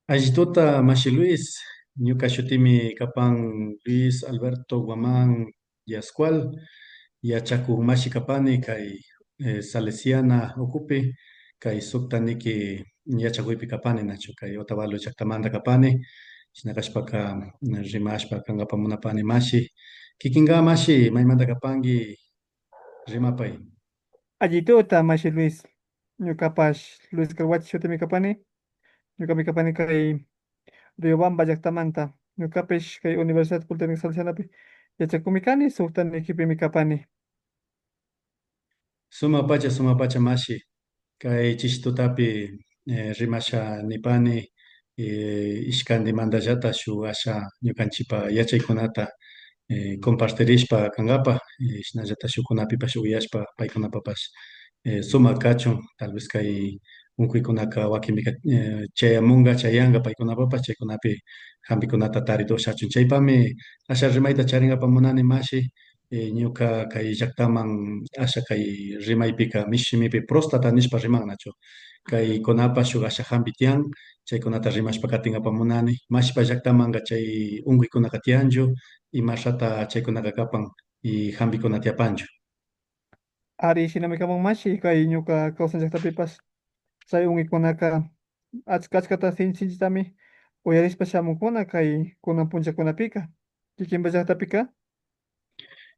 Allituta mashi Luis, ñuka shutimi kapan Luis Alberto Guamán Yascual, yachakuk mashi kapani kay Salesiana ukupi, kay sukta niki yachakuypi kapani nachu kay Otavalo llaktamanta kapani, shina kashpaka rimashpa kankapak munapani mashi, kikinka mashi maymanta kapanki rimapay. Allituta mashi Luis, ñukapash Luis Carhuachi shutimi kapani, ñukami kapani kay Riobamba llaktamanta, ñukapish kay Universidad Politécnica Salesianapi yachakumi kani, sukta nikipimi kapani. Sumak pacha, sumak pacha mashi, kay chishi tutapi rimasha nipani ishkandimantallata shuk asha ñukanchikpa yachaykunata compartirishpa kankapak, shinallata shukkunapipash uyashpa paykunapapash sumak kachun, tal vez kay unkuykunaka wakinpika chayamunka chayanka paykunapapash chaykunapi hampikunata tarita ushachun, chaypami asha rimayta charinkapak munani mashi, ñuka kay llaktaman asha kay rimaypika mishu shimipi próstata nishpa riman nachu, kaykunapash shuk asha hampi tiyan, chaykunata rimashpa katinkapak munani, mashipa llaktamanka chay unkuykunaka tiyanchu, imashata chaykunaka kapan y hampikuna tiyapanchu. Ari, shinami kapan mashi, kay ñuka kawsan llaktapipash chay unkuykunaka achka achkata sinchi sinchitami uyarishpa shamunkuna kay kunan punllakunapika, kikinpa llaktapika.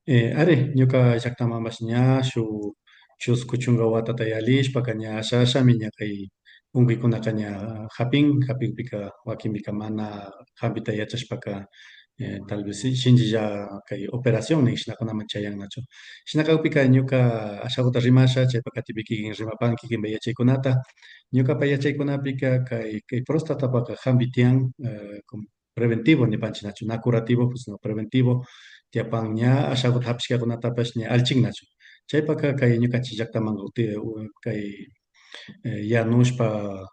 Ari, ñuka llaktamanpash ña shuk chusku chunka watata yalishpaka ña asha ashami ña kay unkuykunaka ña hapin, hapikpika wakinpika mana hampita yachashpaka tal vez shinchilla kay operación nishnakunaman chayannachu. Shina kakpika ñuka ashakuta rimasha, chaypa katipi kikin rimapanki kikinpa yachaykunata, ñukapa yachaykunapika kay, kay prostatapaka hampi tiyan como preventivo nipanchik nachu, na curativo, pues no preventivo, tiyapan ña ashakuta hapishkakunatapash ña alchinnachu. Chaypaka kay ñukanchik llaktaman kay yanushpa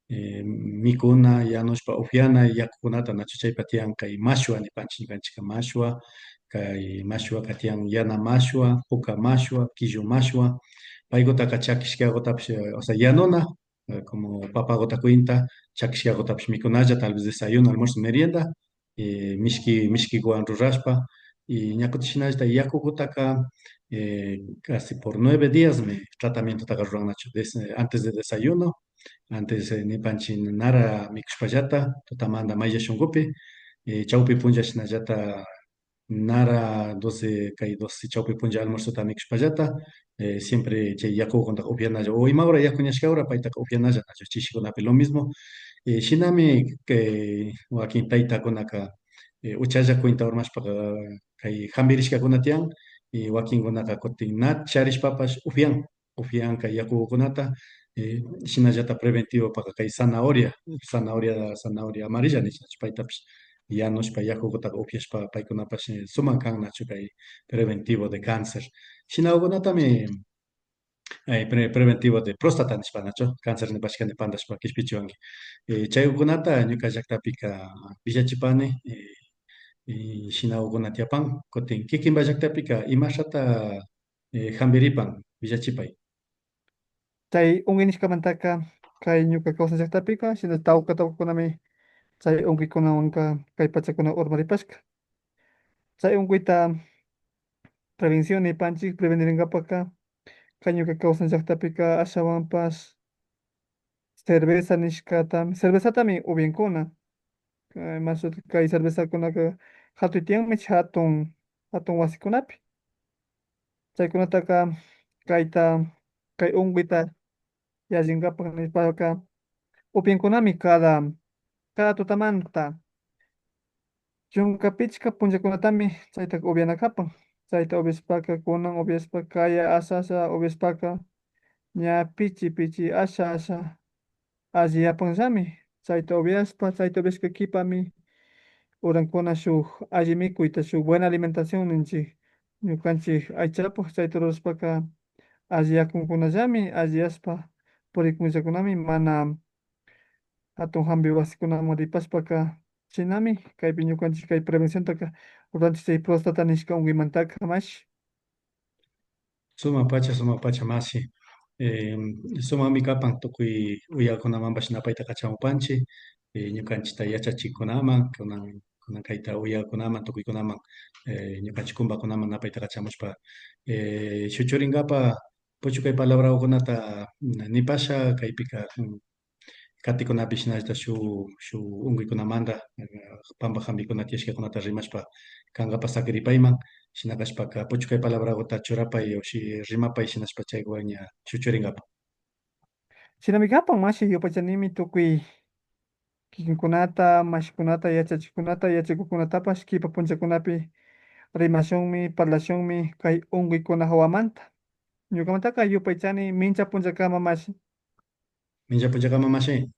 mikuna, yanushpa upiana yakukunata nachu chaypa tiyan kay mashwa nipanchik ñukanchikka mashwa, kay mashwaka tiyan yana mashwa, puka mashwa, killu mashwa, paykutaka chakishkakutapish, osea yanuna, como papaguta cuenta, chakishkakutapish mikunalla, tal vez desayuno, almuerzo, merienda, mishki, mishkikuwan rurashpa, y ñakuta shinallata yakukutaka casi por 9 días me tratamiento rurannachu, antes de desayuno, antes nipanchik nara mikushpallata, tutamanta maylla shunkupi, chawpi punlla shinallata nara 12 kay 12 chawpi punlla almuerzota mikushpallata, siempre chay yakukunata upianalla, o ima hora yakuñashka hora paytaka upianalla nachu chishikunapi lo mismo, shinami kay wakin taytakunaka uchalla cuenta urmashpaka kay hampirishkakuna tiyan, y wakinkunaka kutin na charishpapash upian, upian kay yakukunata, shinallata preventivopaka kay zanahoria, zanahoria, zanahoria amarilla nish paytapish yanushpa yakukutaka upiashpa paykunapash sumak kan nachu kay preventivo de cáncer. Shinakunatami preventivo de próstata nishpa nachu, cáncer nipashkani pantashpa kishpichiwanki. Chaykunata ñuka llaktapika villachipani, shinakuna tiyapan, kutin kikinpa llaktapika imashata hampiripan villachipay. Chay unkuy nishkamantaka kay ñuka kawsan llaktapika shina tawka tawkakunami chay unkuykunawanka kay pachakuna urmaripashka. Chay unkuyta prevención nipanchik prevenirinkapaka kay ñuka kawsan llaktapika ashawanpash cerveza nishkata, cervezatami upiankuna, kay cervezakunaka hatuy tiyanmi hatun hatun wasikunapi. Chaykunataka kayta kay unkuyta yallinkapak nishpaka upiankunami cada cada tutamanta 15 punllakunatami chaytaka upiana kapan, chayta upiashpaka kunan upiashpa kaya asha asha upiashpaka ña pichi pichi asha asha alli yapanllami chayta upiashpa, chayta upiashka kipami urankuna shuk alli mikuyta shuk buena alimentación ninchik ñukanchik aychapak chayta rurashpaka alli yakunkunallami alliyashpa purikunllakunami mana hatun hampi wasikunaman ripashpaka shinami kaypi ñukanchik kay prevenciontaka ruranchik chay próstata nishka unkuymantaka mashi. Sumak pacha, sumak pacha mashi. Sumami kapan tukuy uyakunamanpash napayta kachamupanchik. Ñukanchikta yachachikkunaman, kunan kunan kayta uyakunaman, tukuykunaman, ñukanchik kumbakunaman napayta kachamushpa shuchurinkapa puchukay palabrakunata nipasha kaypika katikunapi shinallatak shuk shuk unkuykunamanta pampa hampikuna tiyashkakunata rimashpa kankapa sakiripayman, shina kashpaka puchukay palabrakuta churapay o rimapay shinashpa chaywan ña shuchurinkapa. Shinami kapan mashi yupaychanimi tukuy kikinkunata, mashikunata, yachachikkunata, yachakuqkunatapash kipa punchakunapi rimashunmi, parlashunmi kay unkuykuna hawamanta. Ñukamantaka yupaychani mincha punchakama mashi. Mincha punchakama mashi.